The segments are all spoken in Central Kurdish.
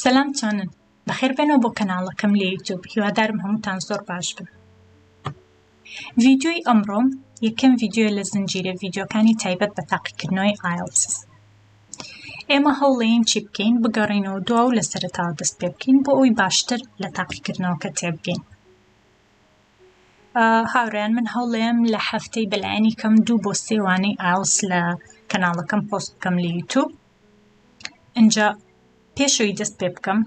سەلام چۆنن؟ بەخێر بێنەوە بۆ کەناڵەکەم لە یوتیوب هیوادارم هەمووتان زۆر باش بن. ڤیدیۆی ئەمڕۆم یەکەم ڤیدیۆیە لە زنجیرە ڤیدیۆکانی تایبەت بە تاقیکردنەوەی ئایڵتس. ئێمە هەوڵەین چی بکەین بگەڕێینەوە دوا و لە سەرەتاوە دەست پێ بکەین بۆ ئەوەی باشتر لە تاقیکردنەوەکە تێبگەین. هاوڕێیان من هەوڵێم لە هەفتەی بەلایەنی کەم دوو بۆ سێ وانەی ئایڵس لە کەناڵەکەم پۆست بکەم لە یوتیوب. ئینجا پێشەوەی دەست پێ بکەم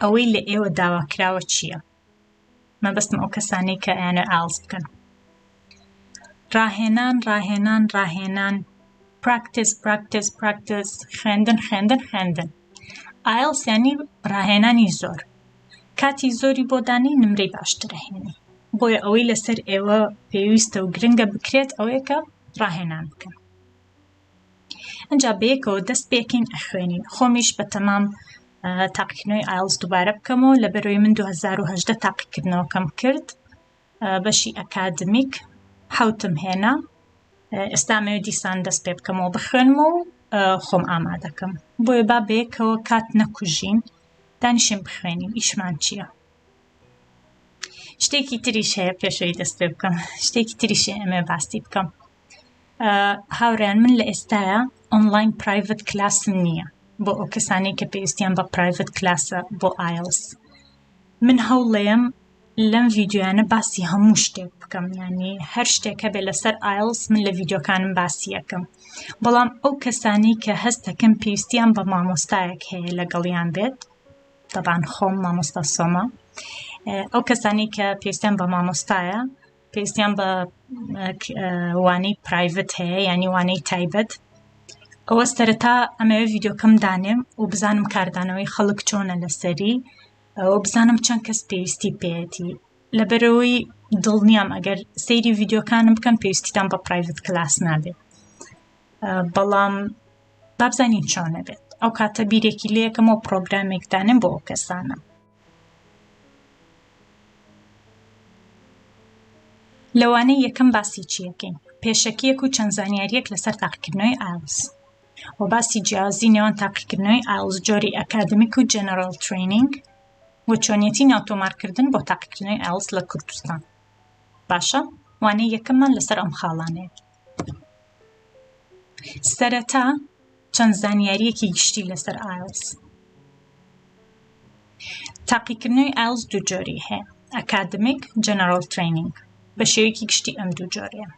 ئەوەی لە ئێوە داواکراوە چییە؟ مەبەستم ئەو کەسانەی کە ئەیانەوێ ئایڵس بکەن. ڕاهێنان ڕاهێنان ڕاهێنان practice practice practice خوێندن خوێندن خوێندن ئایڵس یانی ڕاهێنانی زۆر کاتی زۆری بۆ دانی نمرەی باشتر ئەهێنی بۆیە ئەوەی لەسەر ئێوە پێویستە و گرنگە بکرێت ئەوەیە کە ڕاهێنان بکەن ئەجا بەیەکەوە دەست پێکەین ئەخوێنین خۆمیش بە تەمام تاقیکردنەوەی ئایڵس دووبارە بکەمەوە لەبەرەوەی من 2018 تاقیکردنەوەکەم کرد بەشی ئەکادمیک حوتم هێنا ئێستا مەوێ دیسان دەست پێ بکەمەوە بخوێنمەوە و خۆم ئامادەکەم بۆیە با بەیەکەوە کات نەکوژین دانیشین بخوێنین ئیشمان چییە؟ شتێکی تریش هەیە پێشەوەی دەست پێ بکەم شتێکی تریش ئەمێ باسی بکەم هاوڕێیان من لە ئێستایا ئۆنلاین private class م نییە بۆ ئەو کەسانەی کە پێویستیان بە private class ە بۆ ئایڵس من هەوڵەیەم لەم ڤیدیۆیانە باسی هەموو شتێک بکەم یعنی هەر شتێک هەبێ لەسەر ئایڵس من لە ڤیدیۆکانم باسی یەکەم بەڵام ئەو کەسانەی کە هەست دەکەن پێویستیان بە مامۆستایەک هەیە لەگەڵیان بێت تەبان خۆم مامۆستا سۆما ئەو کەسانی کە پێویستیان بە مامۆستایە پێویستیان بە وانەی private هەیە یعنی وانەی تایبەت ئەوە سەرەتا ئەمەوێ ڤیدیۆکەم دانێم و بزانم کاردانەوەی خەڵک چۆنە لەسەری ئەوە بزانم چەند کەس پێویستی پێیەتی لەبەرەوەی دڵنیام ئەگەر سەیری ڤیدیۆکانم بکەن پێویستیتان بە private class نابێت بەڵام بابزانین چۆنە بێت ئەو کاتە بیرێکی لەکەمەوە پرۆگرامێک دانێم بۆ ئەو کەسانە لەوانەی یەکەم باسی چیەکەین پێشەکیەک و چەند زانیاریەک لەسەر تاقیکردنەوەی ئایڵس و باسی جیاوازی نێوان تاقیکردنەوەی ئایڵس جۆری ئەکادمیک و general training و چۆنیەتی ناوتۆمارکردن بۆ تاقیکردنەوەی ئایڵس لە کوردستان باشە وانەی یەکەممان لەسەر ئەم خاڵانەیە سەرەتا چەند زانیاریەکی گشتی لەسەر ئایڵس تاقیکردنەوەی ئایڵس دوو جۆری هەیە academic general training بە شێوەیەکی گشتی ئەم دوو جۆرەیە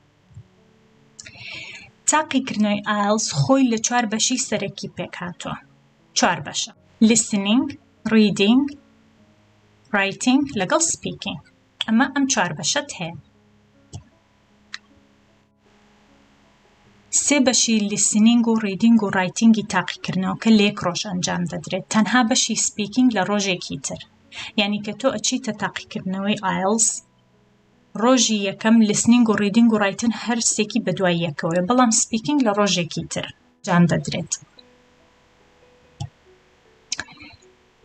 تاقیکردنەوەی ئایڵس خۆی لە چوار بەشی سەرەکی پێکهاتووە چوار بەشە listening reading writing لەگەڵ speaking ئەمە ئەم چوار بەشەت هەیە سێ بەشی listening و reading و writing ی تاقیکردنەوەکە لە یەک ڕۆژ ئەنجام دەدرێت تەنها بەشی speaking لە ڕۆژێکی تر یعنی کە تۆ ئەچیتە تاقیکردنەوەی ئایڵس ڕۆژی یەکەم listening و reading و writing هەر سێکی بەدوای یەکەوەیە بەڵام speaking لە ڕۆژێکی تر ئەنجام دەدرێت.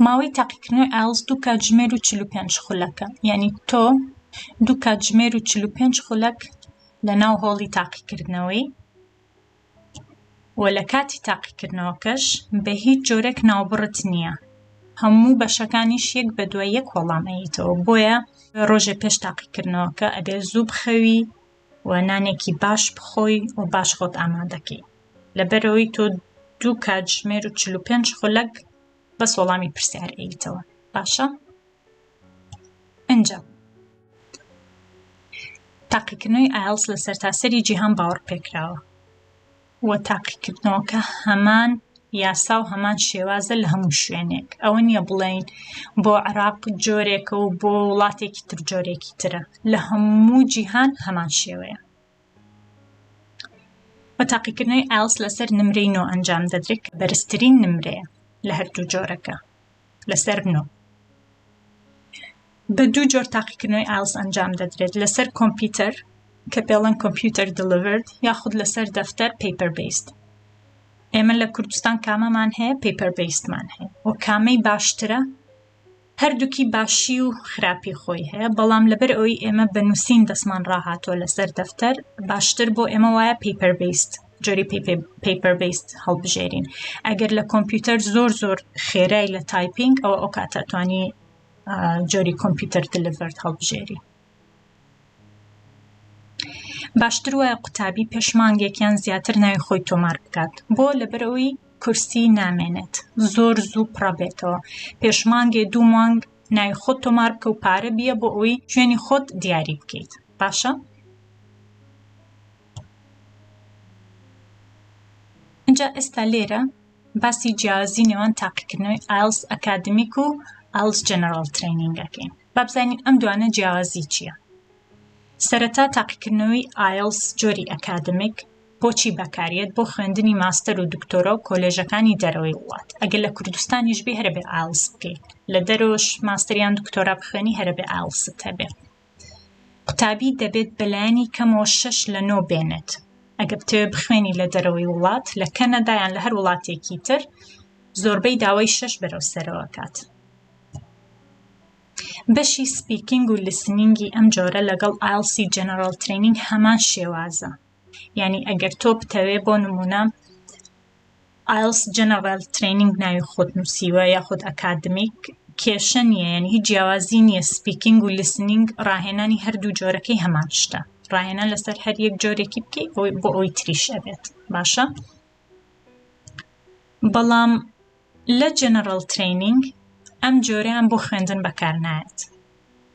ماوەی تاقیکردنەوەی ئایڵس دوو کاتژمێر و 45 خولەکە یعنی تۆ دوو کاتژمێر و 45 خولەک لە ناو هۆڵی تاقیکردنەوەی و لە کاتی تاقیکردنەوەکەش بە هیچ جۆرێک ناوبڕت نییە هەموو بەشەکانیش یەک بە دوای یەک وەڵام ئەیتەوە بۆیە ڕۆژێ پێش تاقیکردنەوەکە ئەبێ زوو بخەوی و نانێکی باش بخۆی و باش خۆت ئامادەکەی لەبەرەوەی تۆ دوو کاتژمێر و 45 خولەک بەس وەڵامی پرسیار ئەیتەوە باشە ئەنجا تاقیکردنەوەی ئایڵس لە سەرتاسەری جیهان باوەڕ پێکراوە و تاقیکردنەوەکە هەمان یاسا و هەمان شێوازە لە هەموو شوێنێک ئەوە نییە بڵێین بۆ عراق جۆرێکە و بۆ وڵاتێکی تر جۆرێکی ترە لە هەموو جیهان هەمان شێوەیە و تاقیکردنەوەی ئایڵس لەسەر نمرەی نۆ ئەنجام دەدرێت کە بەرزترین نمرەیە لە هەردوو جۆرەکە لەسەر نۆ بە دوو جۆر تاقیکردنەوەی ئایڵس ئەنجام دەدرێت لەسەر کۆمپیوتەر کە پێڵەن computer delivered یاخود لەسەر دەفتەر paper based ئێمە لە کوردستان کامەمان هەیە paper based مان هەیە و کامەی باشترە هەردووکی باشی و خراپی خۆی هەیە بەڵام لەبەر ئەوەی ئێمە بە نووسین دەستمان ڕاهاتوە لەسەر دەفتەر باشتر بۆ ئێمە وایە paper based. جۆری paper based هەڵبژێرین. ئەگەر لە کۆمپیوتەر زۆر زۆر خێرای لە typing ئەوە ئەو کاتە ئەتوانی جۆری computer delivered هەڵبژێری. باشتر وایە قوتابی پێش مانگێک یان زیاتر ناوی خۆی تۆمار بکات بۆ لەبەرئەوەی کورسی نامێنێت زۆر زوو پڕەبێتەوە پێش مانگێ دوو مانگ ناوی خۆت تۆمار بکە و پارە بیە بۆ ئەوەی شوێنی خۆت دیاری بکەیت باشە ئینجا ئێستا لێرە باسی جیاوازی نێوان تاقیکردنەوەی IELTS Academic و IELTS General Training ئەکەین با بزانین ئەم دوانە جیاوازی چییە سەرەتا تاقیکردنەوەی IELTS جۆری Academic بۆچی بەکاریەت بۆ خوێندنی ماستەر و دکتۆرا و کۆلێژەکانی دەرەوەی وڵات ئەگەر لە کوردستانیش بێ هەرەبێ IELTS بکەیت لە دەرەوەش ماستەریان دکتۆرا بخوێنی هەرەبێ IELTS ت هەبێ قوتابی دەبێت بەلایەنی کەمەوە شەش لە نۆ بێنێت ئەگە بتەوێت بخوێنی لە دەرەوەی وڵات لە کەنەدا یان لە هەر وڵاتێکی تر زۆربەی داوای شەش بەرەو سەرەوە کات. بەشی speaking و listening ی ئەم جۆرە لەگەڵ IELTS ی General Training هەمان شێوازە یعنی ئەگەر تۆ بتەوێ بۆ نمونە IELTS General Training ناوی خۆت نووسیوە یاخود Academic کێشە نییە یعنی هیچ جیاوازی نییە speaking و listening ڕاهێنانی هەردوو جۆرەکەی هەمان شتە ڕاهێنان لەسەر هەر یەک جۆرێکی بکەی بۆ ئەوی تریش ئەبێت باشە بەڵام لە General Training ئەم جۆرەیان بۆ خوێندن بەکارنایەت،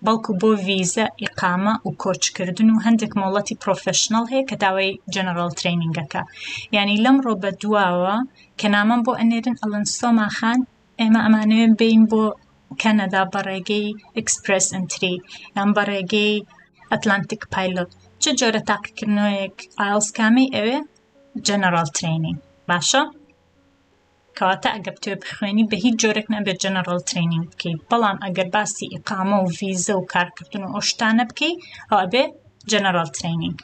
بەڵکو بۆ ڤیزە، ئیقامە و کۆچکردن و هەندێک مۆڵەتی professional هەیە کە داوای General Training ئەکا. یانی لەمڕۆ بە دواوە کە نامەم بۆ ئەنێرن ئەڵێن سۆما خان ئێمە ئەمانەوێت بێین بۆ کەنەدا بە ڕێگەی Express Entry یان بە ڕێگەی Atlantic Pilot چ جۆرە تاقیکردنەوەیەک IELTS کامەی ئەوێ General Training باشە؟ کەواتە ئەگەر بتەوێت بخوێنی بە هیچ جۆرێک نابێت General Training بکەیت بەڵام ئەگەر باسی ئیقامە و ڤیزە و کارکردن و ئەو شتانە بکەی ئەو ئەبێ General Training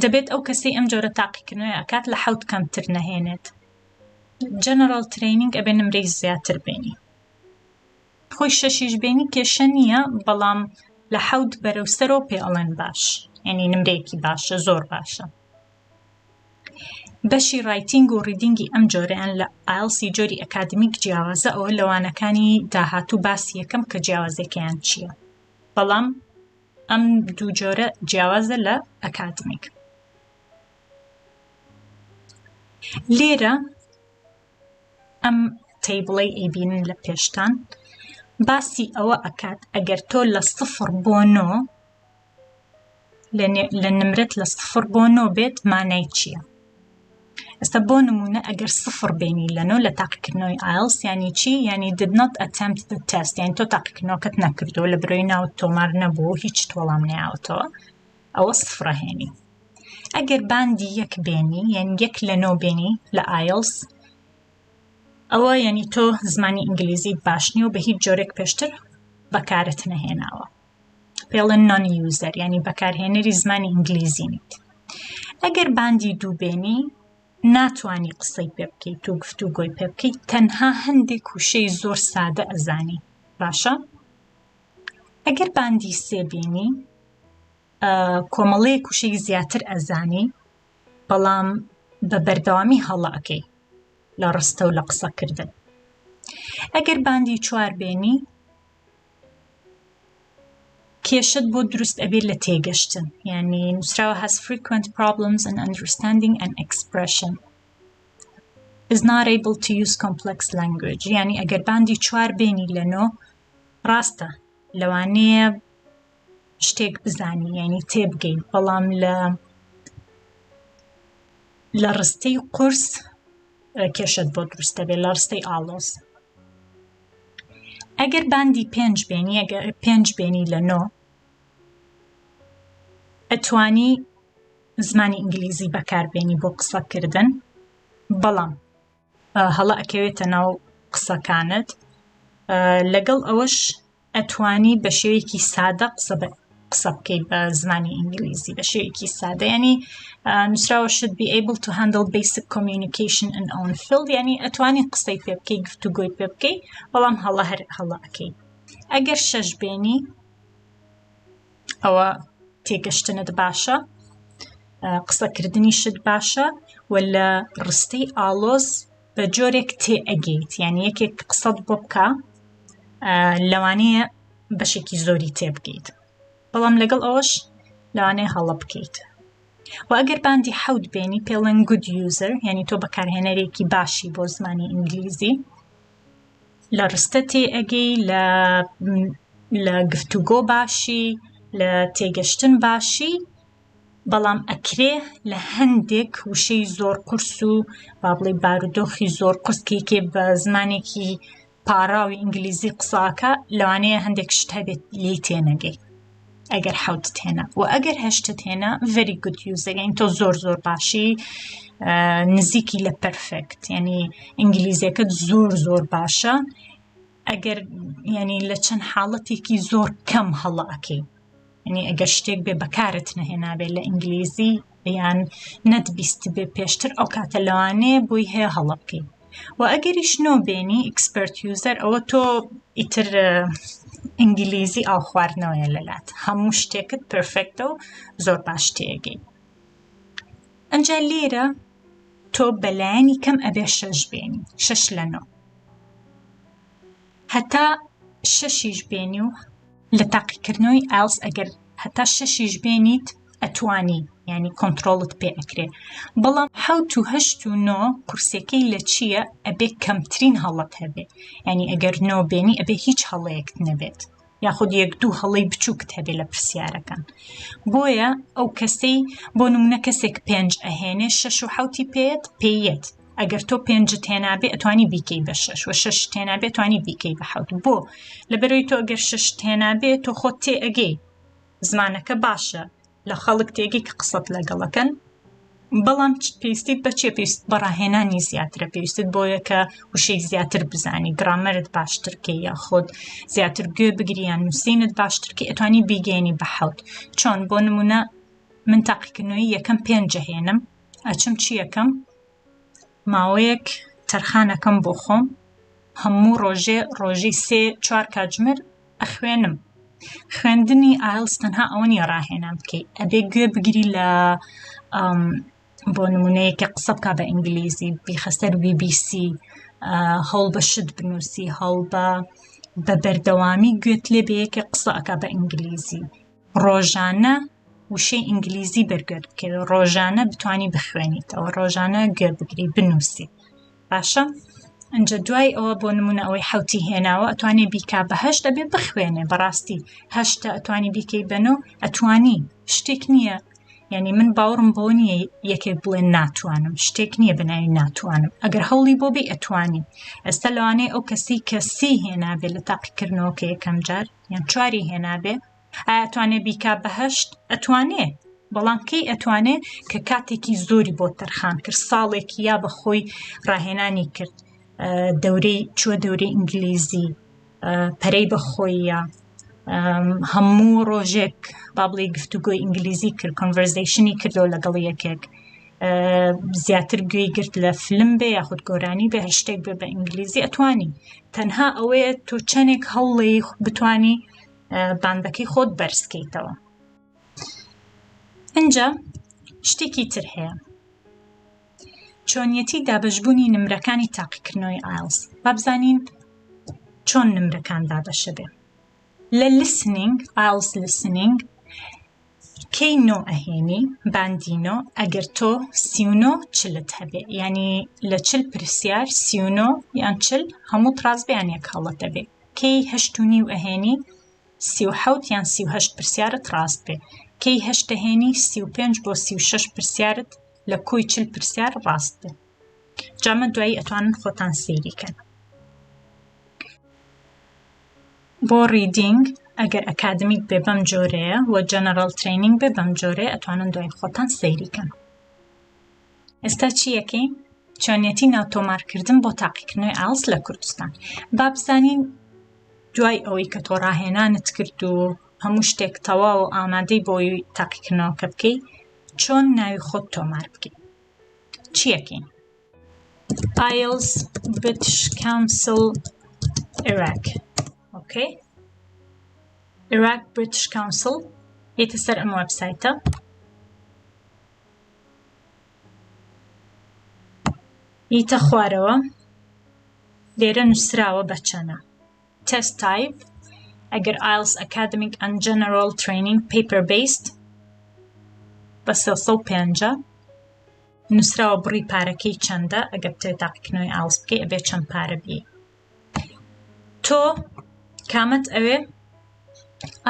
دەبێت ئەو کەسەی ئەم جۆرە تاقیکردنەوەی ئەکات لە حەوت کەمتر نەهێنێت General Training ئەبێ نمرەی زیاتر بێنی خۆی شەشیش بێنی کێشە نییە بەڵام لە حەوت بەرەو سەرەوە پێ ئەڵێن باش یعنی نمرەیەکی باشە زۆر باشە بەشی writing و reading ی ئەم جۆرەیان لە IELTS ی جۆری Academic جیاوازە ئەوە لە وانەکانی داهاتوو باسی یەکەم کە جیاوازەکەیان چییە بەڵام ئەم دوو جۆرە جیاوازە لە Academic لێرە ئەم table ەی ئەیبینن لە پێشتان باسی ئەوە ئەکات ئەگەر تۆ لە سفر بۆ نۆ لە نمرەت لە سفر بۆ نۆ بێت مانای چییە؟ ئێستا بۆ نمونە ئەگەر سفر بێنی لە نۆ لە تاقیکردنەوەی IELTS یانی چی یانی did not attempt the test یانی تۆ تاقیکردنەوەکەت نەکردو لە برۆی ناوت تۆمار نەبوو هیچ وەڵام نەیاوەتەوە ئەوە سفرە هێنی ئەگەر band ی یەک بێنی یان یەک لە نۆ بێنی لە IELTS ئەوە یعنی تۆ زمانی ئینگلیزیت باش نییە و بە هیچ جۆرێک پێشتر بەکارت نەهێناوە پێڵێن non user یعنی بەکارهێنەری زمانی ئینگلیزی نیت ئەگەر band ی دوو بێنی ناتوانی قسەی پێ بکەیت و گفتوگۆی پێ بکەیت تەنها هەندێک وشەی زۆر سادە ئەزانی باشە ئەگەر band ی سێ بینی کۆمەڵەیەک وشەی زیاتر ئەزانی بەڵام بە بەردەوامی هەڵە ئەکەی لە ڕستە و لە قسەکردن ئەگەر band ی چوار بێنی کێشەت بۆ دروست ئەبێت لە تێگەشتن یعنی نووسراوە has frequent problems in understanding and expression is not able to use complex language یعنی ئەگەر band ی چوار بێنی لە نۆ ڕاستە لەوانەیە شتێک بزانی یعنی تێبگەیت بەڵام لە لە ڕستەی قورس کێشەت بۆ دروست دەبێت لە ڕستەی ئاڵۆز ئەگەر band ی پێنج بێنی ئەگەر پێنج بێنی لە نۆ ئەتوانی زمانی ئینگلیزی بەکاربێنی بۆ قسەکردن بەڵام هەڵە ئەکەوێتە ناو قسەکانت لەگەڵ ئەوەش ئەتوانی بە شێوەیەکی سادە قسە بە قسە بکەیت بە زمانی ئینگلیزی بە شێوەیەکی سادە ینی نووسراوە should be able to handle basic communication in own field ینی ئەتوانی قسەی پێ بکەی گفتوگۆی پێ بکەی بەڵام هەڵە هەر هەڵە ئەکەی ئەگەر شەش بێنی ئەوە تێگەشتنت باشە. قسەکردنیشت باشە و لە ڕستەی ئاڵۆز بە جۆرێک تێ ئەگەیت یعنی یەکێک قسەت بۆ بکە لەوانەیە بەشێکی زۆری تێبگەیت بەڵام لەگەڵ ئەوەش لەوانەیە هەڵە بکەیت و ئەگەر band ی حەوت بێنی پێڵێن good user یعنی تۆ بەکارهێنەرێکی باشی بۆ زمانی ئینگلیزی لە ڕستە تێ ئەگەی لە لە گفتوگۆ باشی لە تێگەشتن باشی بەڵام ئەکرێ لە هەندێک وشەی زۆر قورس و با بڵێ بارودۆخی زۆر قورس کە یەکێ بە زمانێکی پاراوی ئینگلیزی قساکە لەوانەیە هەندێک شت هەبێت لێی تێنەگەی ئەگەر حەوتت هێنا و ئەگەر هەشتت هێنا very good user یعنی تۆ زۆر زۆر باشی نزیکی لە perfect یعنی ئینگلیزیەکەت زۆر زۆر باشە ئەگەر ینی لە چەند حاڵەتێکی زۆر کەم هەڵە ئەکەی ینی ئەگەر شتێک بێ بەکارت نەهێنابێ لە ئینگلیزی یان نەتبیست بێ پێشتر ئەو کاتە لەوانەیە بۆی هەیە هەڵە بکەی و ئەگەریش نۆ بێنی expert user ئەوە تۆ ئیتر ئینگلیزی ئاو خواردنەوەیە لەلات هەموو شتێکت perfect ە و زۆر باش تێگەی ئەجا لێرە تۆ بەلایەنی کەم ئەبێ شەش بێنی شەش لە نۆ هەتا شەشیش بێنی و لە تاقیکردنەوەی ئایڵس ئەگەر هەتا شەشیش بێنیت ئەتوانی ینی کۆنتترۆڵت پێ ئەکرێ بەڵام حەوت و هەشت و نۆ قورسەکەی لە چییە ئەبێ کەمترین هەڵەت هەبێ ینی ئەگەر نۆ بێنی ئەبێ هیچ هەڵەیەکت نەبێت یاخود یەک دوو هەڵەی بچووکت هەبێ لە پرسیارەکان بۆیە ئەو کەسەی بۆ نمونە کەسێک پێنج ئەهێنێ شەش و حوتی پێت پێیەت ئەگەر تۆ پێنجت هێنابێ ئەتوانی بیکەی بە شەش و شەش تێنابێ توانی بیکەی بە حوت بۆ لەبەرەوەی تۆ ئەگەر شەش تێنابێ تۆ خۆت تێ ئەگەی زمانەکە باشە لە خەڵک تێگەی کە قسەت لەگەڵەکەن بەڵام پێویستیت بە چیە پێویست بە ڕاهێنانی زیاترە پێویستت بۆیە کە وشەی زیاتر بزانی گرامەرت باشترکەی یاخود زیاتر گوێ بگری یان نووسینت باشترکەی ئەتوانی بیگەێنی بە حەوت چۆن بۆ نمونە من تاقیکردنەوەی یەکەم پێنجەهێنم ئەچم چی یەکەم ماوەیەک تەرخانەکەم بۆ خۆم هەموو ڕۆژێ ڕۆژی سێ چوار کاتژمێر ئەخوێنم خوێندنی ئایلس تەنها ئەوە نییە ڕاهێنان بکەی ئەبێ گوێ بگری لە بۆ نمونەیەکە قسە بکە بە ئینگلیزی بیخە سەر BBC هەوڵ بە شت بنووسی هەوڵ بە بە بەردەوامی گوێت لێ بێ یەکێ قسە ئەکا بە ئینگلیزی ڕۆژانە وشەی ئینگلیزی بەرگوێت بکەوێت ڕۆژانە بتانی بخوێنیتەوە ڕۆژانە گوێ بگری بنووسی باشە ئەجا دوای ئەوە بۆ نمونە ئەوەی حوتی هێناوە ئەتوانێ بیکا بە هەشت ئەبێ بخوێنێ بەڕاستی هەشتە ئەتوانی بیکەی بەنۆ ئەتوانی شتێک نییە یعنی من باوەڕم بۆ نییە یەکێک بڵێن ناتوانم شتێک نییە بە ناوی ناتوانم ئەگەر هەوڵی بۆ بێ ئەتوانی ئێستا لەوانەیە ئەو کەسی کە سی هێنابێ لە تاقیکردنەوەکە یەکەم جار یان چواری هێنابێ ئایا ئەتوانێ بیکا بە هەشت؟ ئەتوانێ بەڵام کەی ئەتوانێ کە کاتێکی زۆری بۆ تەرخان کرد ساڵێکی یا بە خۆی ڕاهێنانی کرد دەورەی چووە دەورەی ئینگلیزی پەرەی بە خۆیە هەموو ڕۆژێک با بڵێ گفتوگۆی ئینگلیزی کرد conversation ی کردەوە لەگەڵ یەکێک زیاتر گوێی گرت لە فلم بێ یاخود گۆرانی بێ هەر شتێک بێ بە ئینگلیزی ئەتوانی تەنها ئەوەیە تۆ چەندێک هەوڵی بتانی band ەکەی خۆت بەرزکەیتەوە ئینجا شتێکی تر هەیە چۆنیەتی دابەشبوونی نمرەکانی تاقیکردنەوەی ئایلس با بزانین چۆن نمرەکان دابەشە بێ لە listening ئایلس listening کەی نۆ ئەهێنی band ی نۆ ئەگەر تۆ 39 چلت هەبێ ینی لە چل پرسیار 39 یان چل هەموو ڕاست بێ یان یەک هەڵەت ئەبێ کەی هەشت و نیو ئەهێنی 37 یان 38 پرسیارت ڕاست بێ کەی هەشت ئەهێنی 35 بۆ 36 پرسیارت لە کۆی چل پرسیار ڕاست بێ جامە دوایی ئەتوانن خۆتان سەیری کەن بۆ reading ئەگەر academic بێ بەم جۆرەیە و general training بێ بەم جۆرەیە ئەتوانن دوای خۆتان سەیری کەن ئێستا چی یەکەین چۆنیەتی ناو تۆمارکردن بۆ تاقیکردنەوەی ئایلس لە کوردستان با بزانین دوای ئەوەی کە تۆ ڕاهێنانت کرد و هەموو شتێک تەواو و ئامادەی بۆی تاقیکردنەوەکە بکەی چۆن ناوی خۆت تۆمار بکەی چیەکەین IELTS British Council Iraq okay Iraq British Council یێتە سەر ئەم وێبسایتە. یتە خوارەوە لێرە نووسراوە بە چەنە Test type ئەگەر IELTS Academic and General Training Paper Based بە 350 نووسراوە بڕی پارەکەی چەندە ئەگەر بتەوێت تاقیکردنەوەی ئایڵس بکەی ئەبێ چەند پارە بی تۆ کامەت ئەوێ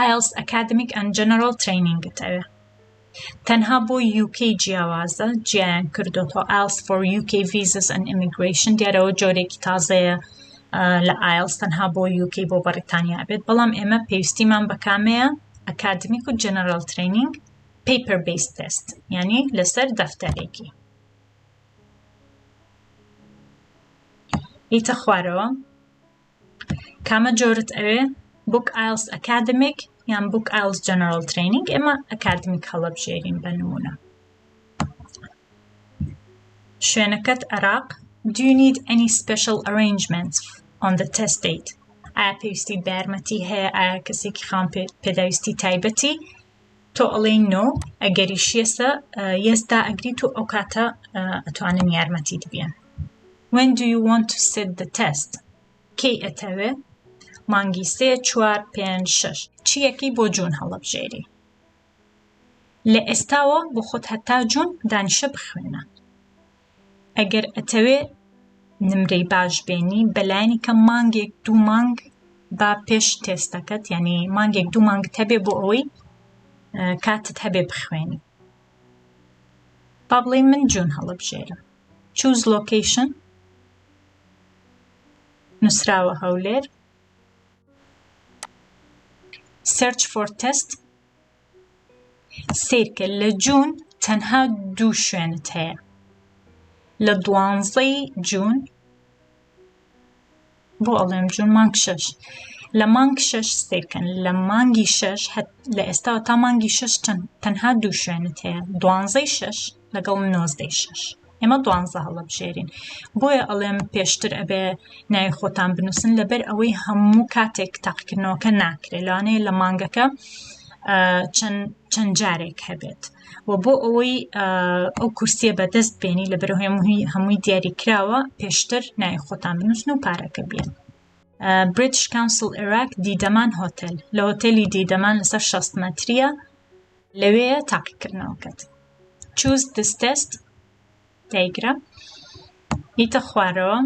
IELTS Academic and General Training ئەوێ تەنها بۆ UK جیاوازە جیایان کردوەوە IELTS for UK Visas and Immigration دیارەوە جۆرێکی تازەیە لە ئایلس تەنها بۆ UK بۆ بەریتانیا بێت بەڵام ئێمە پێویستیمان بە کامەیە academic و general training paper based test یعنی لەسەر دەفتەرێکی ئیتە خوارەوە کامە جۆرت ئەوێ book IELTS academic یان book IELTS general training ئێمە academic هەڵەبژێرین بە نمونە شوێنەکەت عێراق Do you need any special arrangements on the test date? ئایا پێویستی بە یارمەتی هەیە ئایا کەسێکی خاوەن پێداویستی تایبەتی تۆ ئەڵێی no ئەگەریش yes ە yes دائەگریت و ئەو کاتە ئەتوانن یارمەتیت بیەن When do you want to sit the test? کەی ئەتەوێ مانگی سێ چوار پێنج شەش چییەکەی بۆ June هەڵەبژێری لە ئێستاوە بۆ خۆت هەتا June دانیشە بخوێنە ئەگەر ئەتەوێ نمرەی باش بێنی بەلایەنی کەم مانگێک دوو مانگ با پێش تێستەکەت یعنی مانگێک دوو مانگت هەبێ بۆ ئەوەی کاتت هەبێ بخوێنی با بڵێ من June هەڵەبژێرم choose location نووسراوە هەولێر search for test سەیرکە لە June تەنها دوو شوێنت هەیە لە دوانزەی June بۆ ئەڵێم June مانگ شەش لە مانگ شەش سەیرکەن لە مانگی شەش لە ئێستاوە تا مانگی شەش تەنها دوو شوێنت هەیە دوانزەی شەش لەگەڵ نۆزدەی شەش ئێمە دوانزە هەڵەبژێرین بۆیە ئەڵێم پێشتر ئەبێ ناوی خۆتان بنووسن لەبەر ئەوەی هەموو کاتێک تاقیکردنەوەکە ناکرێت لەوانەیە لە مانگەکە چەند جارێک هەبێت و بۆ ئەوەی ئەو کورسیە بەدەست بێنی لە بەرەوەی هەمووی دیاری کراوە پێشتر ناوی خۆتان بنووسن و پارەکە بێن British Council Iraq دیدەمان هۆتێل لە هۆتێلی دیدەمان لەسەر 60 مەتریە لەوێیە تاقیکردنەوەکەت Choose this test دایگرە ئیتە خوارەوە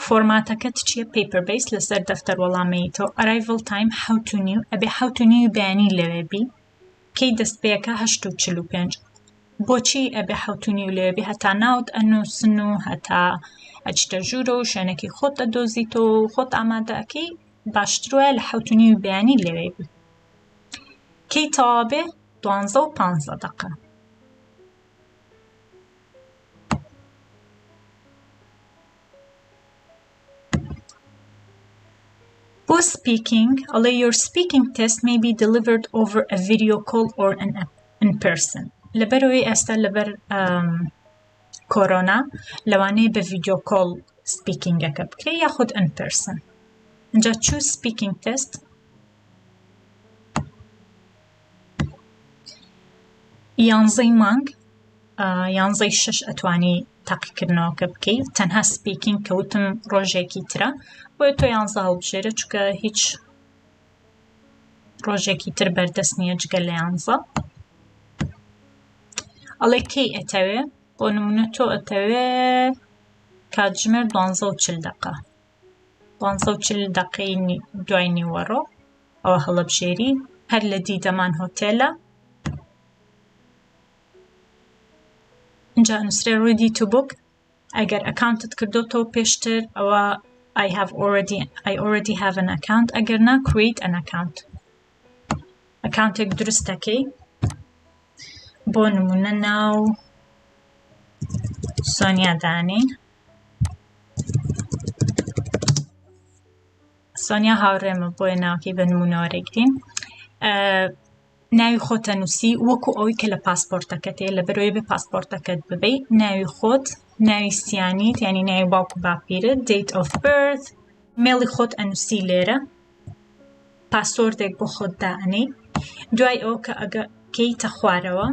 فۆرماتەکەت چییە paper base لەسەر دەفتەر وەڵامەیتەوە arrival time حەوت و نیو ئەبێ حەوت و نیوی بەیانی لەوێ بی کەی دەست پێەکە هەشت و چل و پێنج بۆچی ئەبێ حەوت و نیو لەوێ بی هەتا ناوت ئەنووسن و هەتا ئەچتە ژوورە و شوێنەکەی خۆت ئەدۆزیتەوە و خۆت ئامادە ئەکەی باشتر وایە لە حەوت و نیوی بەیانی لەوێ بی کەی تەواو بێ دوانزە و پانزە دەقە. بۆ speaking ئەڵێ your speaking test may be delivered over a video call or an in person لەبەرەوەی ئێستا لەبەر کۆرۆنا لەوانەیە بە video call speaking ەکە بکرێ یاخود in person اینجا choose speaking test یانزەی مانگ یانزەی شەش ئەتوانی تاقیکردنەوەکە بکەی تەنها speaking کەوتم ڕۆژێکی ترە بۆیە تۆ یانزە هەڵبژێرە چونکە هیچ ڕۆژێکی تر بەردەست نییە جگە لە یانزە ئەڵێ کەی ئەتەوێ بۆ نمونە تۆ ئەتەوێ کاتژمێر دوانزە و چل دەقە دوانزە و چل دەقەی دوای نیوەڕۆ ئەوە هەڵەبژێری هەر لە دیدەمان هۆتێلە اینجا نووسرێ ready to book ئەگەر account ت کردۆتەوە پێشتر ئەوە I have already I already have an account ئەگەر نا create an account account ێک دروست دەکەی بۆ نمونە ناو سۆنیا دانین سۆنیا هاوڕێمە بۆیە ناوەکەی بە نمونە وەرەگرین ناوی خۆتە نووسی وەکو ئەوەی کە لە پاسپۆرتەکەت هەیە لەبەرەوەی بێ پاسپۆرتەکەت ببەی ناوی خۆت ناوی سیانیت یعنی ناوی باوک و باپیرت date of birth مێڵی خۆت ئەنووسی لێرە password ێک بۆ خۆت دائەنێی دوای ئەوە کە ئەگە کەیتە خوارەوە.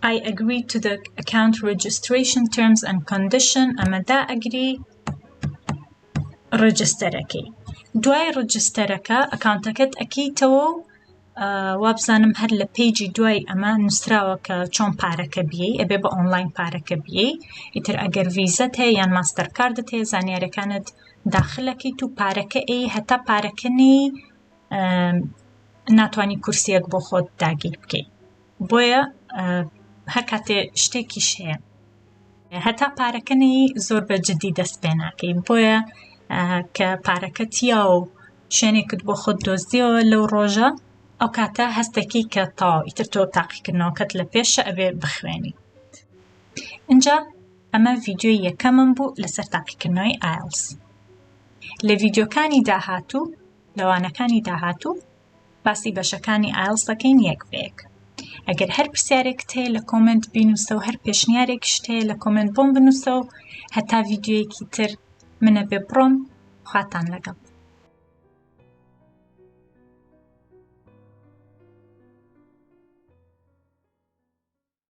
I agree to the account registration terms and condition ئەمە دائەگری register ەکەی دوای register ەکە ئەکاونتەکەت ئەکەیتەوە و وابزانم هەر لە page ی دوای ئەمە نووسراوە کە چۆن پارەکە بیەی ئەبێ بە ئۆنلاین پارەکە بیەی ئیتر ئەگەر ڤیزەت هەیە یان ماستەر کاردت هەیە زانیارەکانت داخلەکەیت و پارەکە ئەی هەتا پارەکە نەی ناتوانانی کورسیەک بۆ خۆت داگیر بکەیت بۆیە هەر کاتێ شتێکیش هەیە هەتا پارەکە نەی زۆر بە جدی دەست پێ ناکەی بۆیە کە پارەکە تیا و شوێنێکت بۆ خۆت دۆزیەوە لەو ڕۆژە ئەو کاتە هەستەکەی کە تەواو ئیتر تۆ تاقیکردنەوەکەت لە پێشە ئەبێ بخوێنی اینجا ئەمە ڤیدیۆی یەکەمم بوو لەسەر تاقیکردنەوەی ئایلس لە ڤیدیۆکانی داهاتوو لە وانەکانی داهاتوو باسی بەشەکانی ئایڵس دەکەین یەک بە یەک. ئەگەر هەر پرسیارێکت هەیە لە comment بینوسە و هەر پێشنیارێکیشت هەیە لە comment بۆم بنوسە و هەتا ڤیدیۆیەکی تر منە بێ بڕۆم خواتان لەگەڵ.